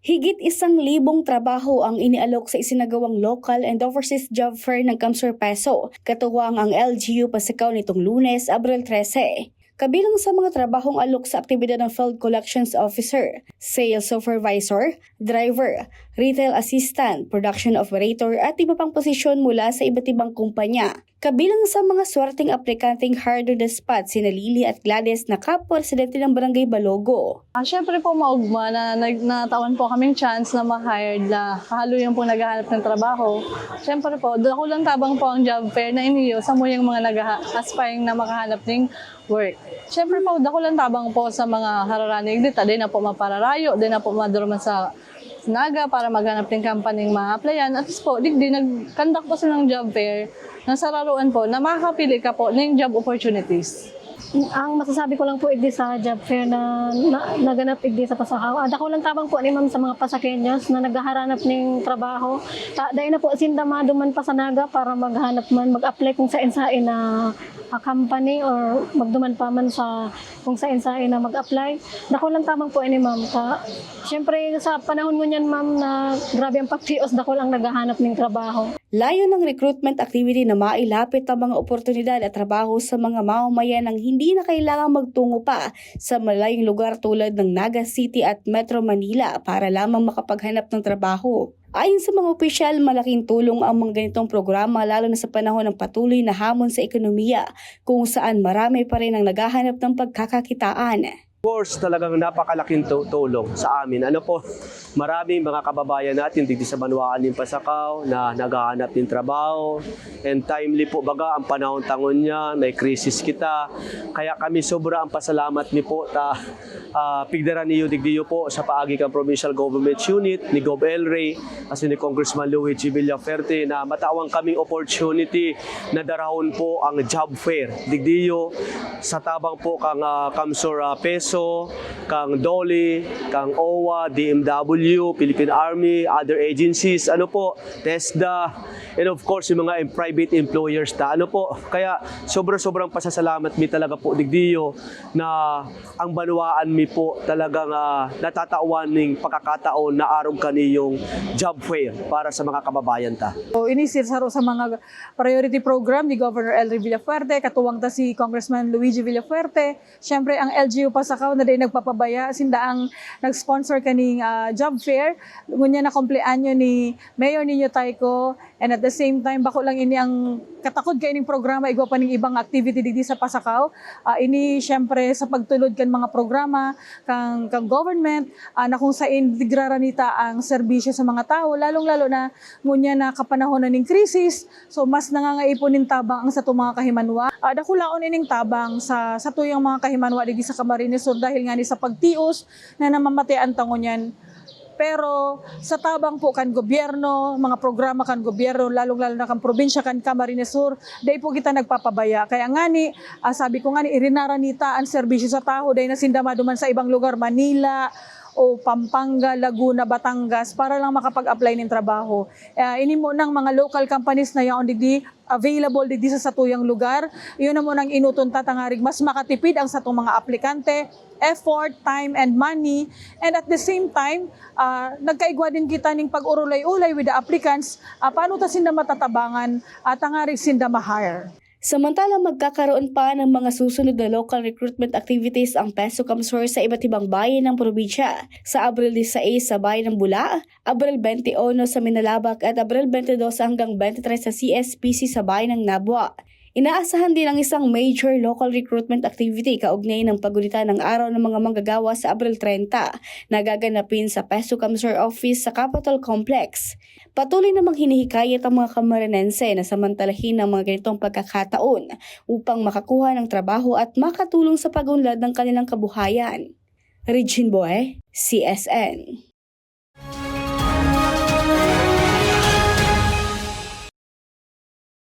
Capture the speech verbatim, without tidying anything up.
Higit isang libong trabaho ang inialok sa isinagawang local and overseas job fair ng CamSur PESO, katuwang ang L G U Pasacao nitong Lunes, Abril trese. Kabilang sa mga trabahong alok sa aktibidad ng Field Collections Officer, Sales Supervisor, Driver, Retail Assistant, Production Operator at iba pang posisyon mula sa iba't ibang kumpanya. Kabilang sa mga swerteng aplikanteng hired on the spot sina Lily at Gladys na kapwa residente ng Barangay Balogo. Ah, Siyempre po, maugma na nag- natawan po kaming chance na ma-hired na kahaluyan pong naghahanap ng trabaho. Siyempre po, dakulang tabang po ang job fair na iniyo sa muyang mga nag-aspiring na makahanap ng work. Siyempre po, dakulang tabang po sa mga hararanig dita, di na po mapararayo, di na po maduruman sa Naga para maghanap ng company nga ma-applyan. At least po, digdi nag-conduct po silang job fair na sararuan po na makakapili ka po ng job opportunities. Ang masasabi ko lang po igdi sa job fair na, na naganap igdi sa Pasacao. Ah, dakulang tabang po ni ma'am sa mga Pasaqueños na naghaharanap ning trabaho. Ta, dai na po sinda maduman pa sa Naga para maghanap man, mag-apply kung sain-sain na ah, company or magduman pa man sa kung sain-sain na mag-apply. Dakulang tabang po ini, ma'am. Ta, syempre, sa panahon ngunyan, ma'am, na grabe ang pagtios, dakul ang naghahanap ning trabaho. Layo ng recruitment activity na mailapit ang mga oportunidad at trabaho sa mga mamamayan nang hindi na kailangan magtungo pa sa malayong lugar tulad ng Naga City at Metro Manila para lamang makapaghanap ng trabaho. Ayon sa mga opisyal, malaking tulong ang mga ganitong programa lalo na sa panahon ng patuloy na hamon sa ekonomiya kung saan marami pa rin ang naghahanap ng pagkakakitaan. Of course, talagang napakalaking tu- tulong sa amin. Ano po, maraming mga kababayan natin digdi sa banwaan ng Pasacao na naghahanap ng trabaho. And timely po baga ang panahon tangon niya, may krisis kita. Kaya kami sobra ang pasalamat ni po ta uh, pigdaran niyo digdiyo po sa paagi kan Provincial Government Unit ni Gov El Rey, kasi ni Congressman Luigi Villaferte na matawan kaming opportunity na darahon po ang job fair digdiyo sa tabang po kang uh, Kamsur uh, Peso, kang DOLE, kang OWWA, DMW, Philippine Army, other agencies, ano po, TESDA, and of course yung mga private employers ta. Ano po, kaya sobra-sobrang pasasalamat mi talaga po digdiyo na ang banwaan mi po talagang uh, natatawan ning pagkakataon na arog kaniyong job fair para sa mga kababayan ta. So, ini sir saro sa mga priority program ni Governor El Rey Villafuerte, katuwang ta si Congressman Luigi Villafuerte. Siyempre, ang L G U Pasacao na din nagpapabaya, sinda ang nag-sponsor kaning uh, job fair. Ngunyan na kumpleanyo ni Mayor Nino Tayco, and at the same time, bako lang ini ang katakod kaining programa, igwa pa ning ibang activity digdi sa Pasacao. Uh, ini, siyempre, sa pagtulod kan mga programa kang, kang government, uh, na kung sain digraranita ang serbisyo sa mga tao, lalong-lalo na ngunyan na kapanahon na ning krisis, so mas nangangaipon nin tabang ang satong mga kahimanwa. Uh, dakulaon ining tabang sa satuyang mga kahimanwa digdi sa Camarines Sur dahil nga ni sa pagtios na namamatean ta ngunyan. Pero sa tabang po kan gobyerno, mga programa kan gobyerno, lalong-lalo na kan probinsya kan Camarines Sur, dai po kita nagpapabaya. Kaya ngani, uh, sabi ko ngani, irinarani ta ang serbisyo sa tawo, dai na sinda maduman sa ibang lugar, Manila, o Pampanga, Laguna, Batangas para lang makapag-apply nin trabaho. Uh, ini mo nang mga local companies na yaon digdi available digdi sa satuyang lugar. Iyon na mo nang inuton ta tangarig mas makatipid ang satong mga aplikante, effort, time, and money. And at the same time, uh, nagkaigwa din kita ning pag-urulay-ulay with the applicants. Uh, paano ta sinda matatabangan uh, tangarig sinda ma-hire? Samantala, magkakaroon pa ng mga susunod na local recruitment activities ang PESO CamSur sa iba't ibang bayan ng probinsya. Sa Abril disais sa bayan ng Bula, Abril twenty-one sa Minalabac at Abril twenty-dos hanggang twenty-three sa C S P C sa bayan ng Nabua. Inaasahan din ang isang major local recruitment activity kaugnay ng paggunita ng Araw ng mga Manggagawa sa Abril trenta, na gaganapin sa PESO CamSur Office sa Capitol Complex. Patuloy namang hinihikayat ang mga Camarinense na samantalahin ang mga ganitong pagkakataon upang makakuha ng trabaho at makatulong sa pag-unlad ng kanilang kabuhayan. Regine Boy, C S N.